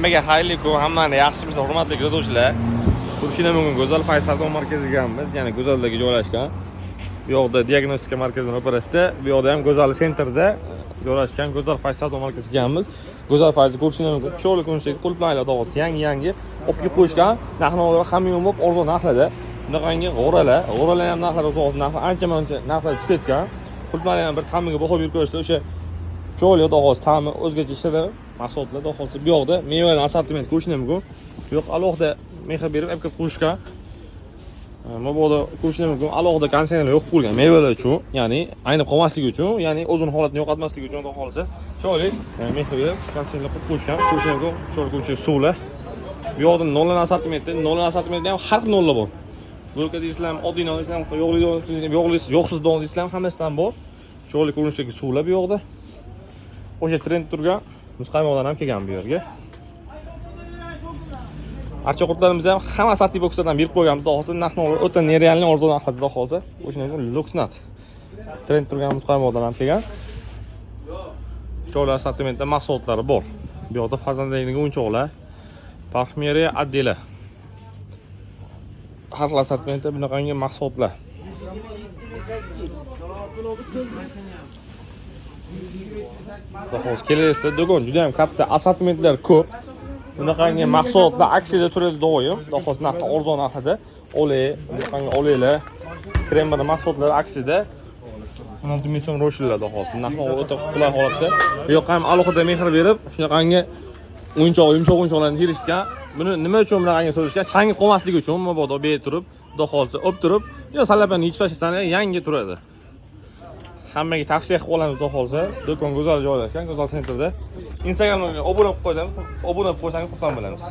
Hammaga xayrli kun, hammani yaxshimisiz, hurmatli kuzatuvchilar. Ko'rishingiz mumkin, Go'zal Fayz savdo markazigamiz, ya'ni Go'zaldagi joylashgan. Bu yoqda diagnostika markazining ro'parasida, bu yoqda ham Go'zal Centerda joylashgan Go'zal Fayz savdo markazigamiz. Go'zal Fayzni ko'rishingiz mumkin. Chiroyli ko'rinishdagi qulupnaylar tog'asi yangi-yangi olib kelib qo'yishgan. Narx-navolar hamma yo'q, arzon narxlarda. Bunaqangi g'o'ralar, g'o'ralar ham narxlari to'g'ri, narxi ancha-muncha narxlar tushib ketgan. Qulupnaylar ham bir ta'miga baho berib ko'rishdi. O'sha chiroyli xolos, ta'mi o'zgacha shirin mahsulotlar xolos. Bu yoqda mevalar assortimenti ko'rishing mumkin. Bu yoq alohida mehr berib olib kelib qo'yishgan. Mabodo ko'rishing mumkin, alohida konteynerlar yo'q qo'yilgan mevalar uchun, ya'ni aynib qolmasligi uchun, ya'ni o'zini holatini yo'qotmasligi uchun, xudo xohlasa, chiroyli mehr berib konteynerlar qo'yib qo'yishgan. Ko'rishing mumkin, chiroyli ko'rinishli suvlar. Bu yoqda nonlar assortimenti, nonlar assortimentida ham har xil nonlar bor. Булка deysizlar ham, oddiy non deysizlar ham, yog'li, yog'li, yog'siz non deysizlar ham, hammasidan bor. Chiroyli ko'rinishdagi suvlar bu yoqda. O'sha trend turgan muzqaymoqdan ham kelgan bu yerga. Archa qurtlarimiz ham hamma assorti bokslardan berib qo'yganmiz. Xudo xohlasa, narx navolar o'ta нереальный arzon narxlarda, xudo xohlasa. O'shundan Luxnat. Trend turgan muzqaymoqdan ham kelgan. Chiroyli assortimentda mahsulotlari bor. Bu yoqda farzandlarga o'yinchoqlar, parfumeriya отдела. Har xil assortimentda bunaqangi mahsulotlar. Xudo xohlasa, kelasizda do'kon juda ham katta, assortimentlar ko'p. Bunaqangi mahsulotlar aksiyada turadi doim. Xudo xohlasa, narxi arzon narxida. Olay, bunaqangi olanglar. Kremlar mahsulotlari aksiyada. 16 ming so'm ro'shiladi, xudo xohlasa. Narxi o'ta qulay holatda. Bu yoqqa ham alohida mehr berib, shunaqangi o'yinchoq, yumshoq o'yinchoqlarni terishgan. Buni nima uchun bunaqangi solishgan? Changi qolmasligi uchun, mabodo bu turib, xudo xohlasa, o'p turib, yo sallapani yechib tashlasan, yangi turadi. Hammaga tavsiya qilib qolamiz, xudo xohlasa. Do'kon go'zal joylashgan, Go'zal Centerda. Instagramga obuna qilib qo'ysangiz, obuna qilib qo'ysangiz xursand bo'lamiz.